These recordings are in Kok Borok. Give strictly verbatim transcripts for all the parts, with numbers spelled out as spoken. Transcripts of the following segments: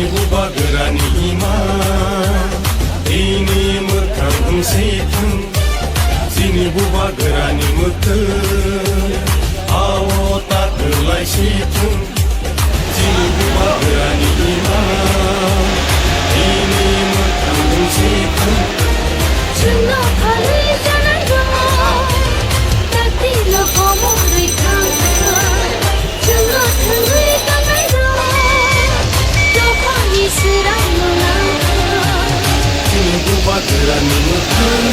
Bubagrani ima, ini mwkhang wng si thung, chini bubagrani mwkhwng, ao ta kwlai si thung, chini bubagrani ima, ini mwkhang wng si thung. Chwngno phalwi chanairok, taktino komorwi thangkha. Chwngno thwngwi tongnairok, dophani swrangno nangkha. Chini bubagrani mwkhwng.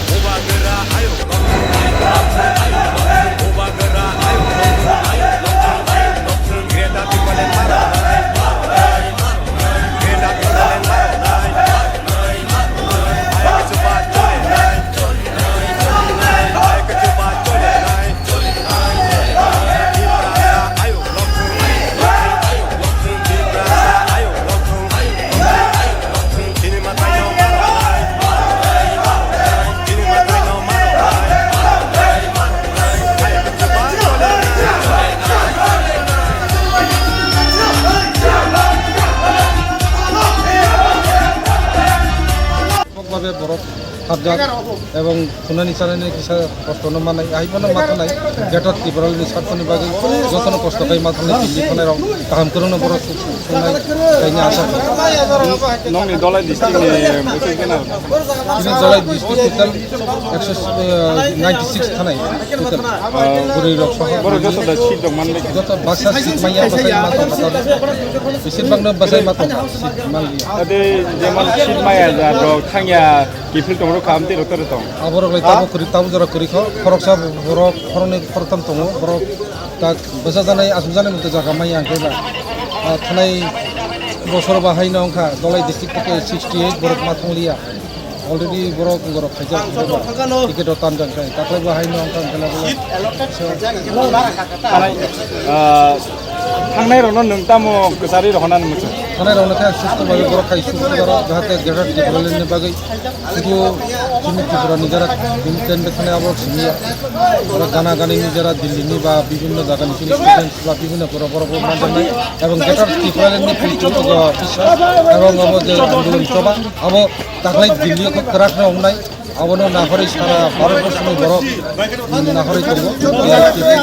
Bubagra ayuk. Bubagra ayuk. Ayuk. Ayuk. Ayuk. Ayuk. Ayuk. Ayuk. Ayuk. Ayuk. Ayuk. Ayuk. Bhagbe borok hapjak ebong khunani chanani kisa kosto no manai, ahai phano ma thanai, Greater Tipraland ni sakni bagwi jotono kosto khai ma thanai, tini thanai rok kaham kwrwngno borok sunai kaini asa. Nongni Dhalai district ni bwswk gana? Tini Dhalai district total ekso, eh, ninety six thanai total. Ah, bwrwi rok soho. Borok joto da seat dong manbai. Joto baksa seat manya, baksa ma tong kha. Besir bhagno bwsai ma tong kha, seat manliya. Ade jeman seat maya ja rok thangya kiphil tong rok kha amtwi rok tong. Aborok lai tamo kwrwi, tamo jora kwrwi kho. Khoroksa borok, khoroknwi khoroktham tongo. Borok tak bwsa janai, aswk janai motwe jaga maya hwnkhe ba. Ah, thanai bosor ba haino wngkha Dhalai district theke sixty eight borok ma thangliya. Already borok borok khaijak, ticket o tanjak khai. Takhwlai bo haino wngkha, wngkha na bo. Thanai, ah, thangnai rokno nwng tamo kwcharwi rohornani muchung? Thanai rokno khe susto bai borok khai susto borok jahate Greater Tipraland ni bagwi sudu chini Tripura ni jara bini ten bethanai abo simi ya. Oro gana gani ni jara Delhi ni ba bibhinno jaga ni chini students ba bibhinno borok borok bo manjaknai. Ebong Greater Tipraland ni pil chum ogo kisa. Ebong abo je andolon choba abo taklai Delhi o khe kwrak no wngnai. Abono nahorwi sara Bharat borso ni borok, mm, nahorwi tongo.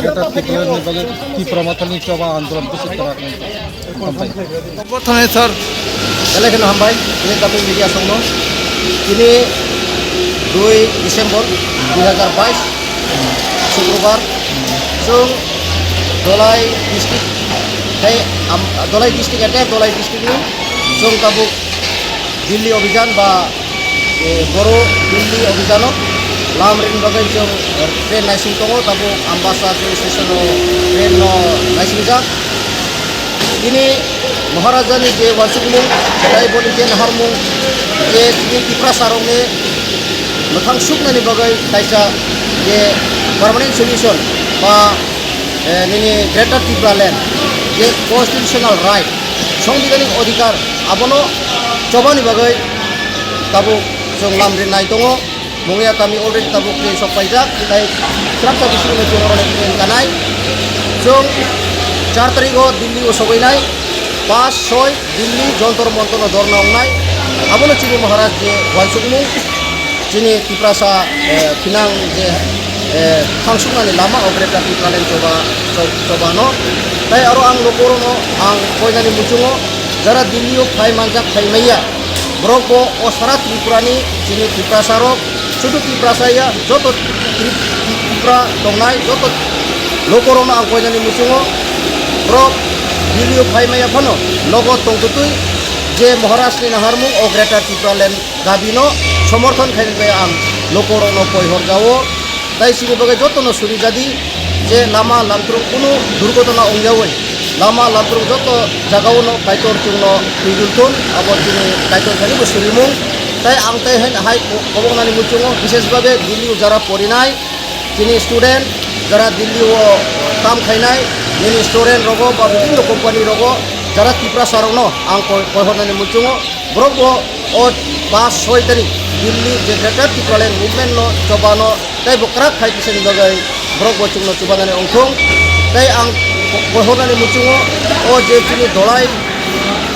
Greater Tipraland ni bagwi Tipra Mothani choba andolon bwswk kwrak wng tong. Hambai. Bo thani sir. Belai kheno hambai, ini kami media songno. Ini dui December dui hajar bais, Sukrobar, chwng Dhalai district, tei am-, Dhalai district, ete Dhalai district ni chwng tabuk Delhi Abhijan ba, eh, Boro Delhi Abhijano lam rini bagwi chwng, eh, train naising tongo, tabuk Ambasa train station o train no naisingjak. Tini Maharaja ni je wansukmung, tei boni je naharmung, je tini Tiprasa rokni mwthang suknani bagwi kaisa je permanent solution ba, eh, nini Greater Tipraland je constitutional right, songbidanik odhikar, abono chobani bagwi tabuk chwng lam rinai tongo. Mungya kami already tabuk tei sok paijak, tei srapsa bisingno chwng oro tei kanai. Chwng char tarikh o Delhi o sogwinai, pas soi Delhi Jontor Montor no dorna wngnai. Abono chini Maharaj je wansukmung, chini Tiprasa, eh, phinang je, eh, thangsuknani lama o Greater Tipraland choba, cho-, chobano. Tai aro ang lokorokno ang koinani muchungo jara Delhi o phai manjak phai maya. Borok bo o sara Tripura ni chini Tiprasa rok, sudu Tiprasa ya, joto Tri-, Tripura tongnai, joto lokorokno ang koinani muchungo borok Delhi o phai maya phano nogo tongtwtwi je Maharaj ni naharmung o Greater Tipraland dabi no somorthon khainani bai ang lokorokno koi horjao. Tai sini bagwi jotono suri jadi je lama lamtrung kunu durgotona ongyaui lama lamtrung joto jagao no Kaitor chwngno twijul thun, abo chini Kaitor thani bo surimung. Tai ang tai hai, hai ko-, koboknani muchungo bishesh babe Delhi o jara porinai chini student, jara Delhi o kam khainai nini student rogo ba bibhinno company rogo jara Tiprasa rokno ang koi-, koihornani muchungo borok bo o pas soi tarik Delhi je Greater Tipraland movement no chobano tei bo kwrak khai tisani bagwi borok bo chwngno chubanani ongthung. Tei ang Bohornani muchungo o je chini Dholai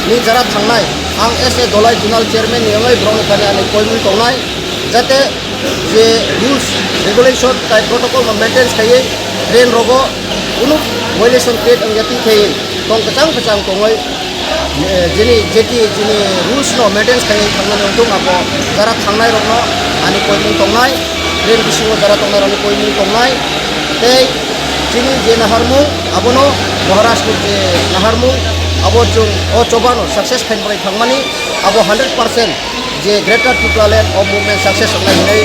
ni jara thangnai, ang as a Dholai zonal chairman ni wngwi borokni thani ani koimung tongnai, jate je rules, regulation tai protocol no maintain khaiwi train rogo kunu violation create wngya twi khaiwi tong kwchang kwchang tongwi, eh, jini jeti jini rules no maintain khaiwi thangnani wngthung. Abo jara thangnai rokno ani koimung tongnai, train bisingo jara tongnai rokni koimung tongnai, tei chini je naharmung abono Maharashtra je naharmung abo chwng o chobano success khainani thangmani abo hundred percent je Greater Tipraland o movement success wngnai hinwi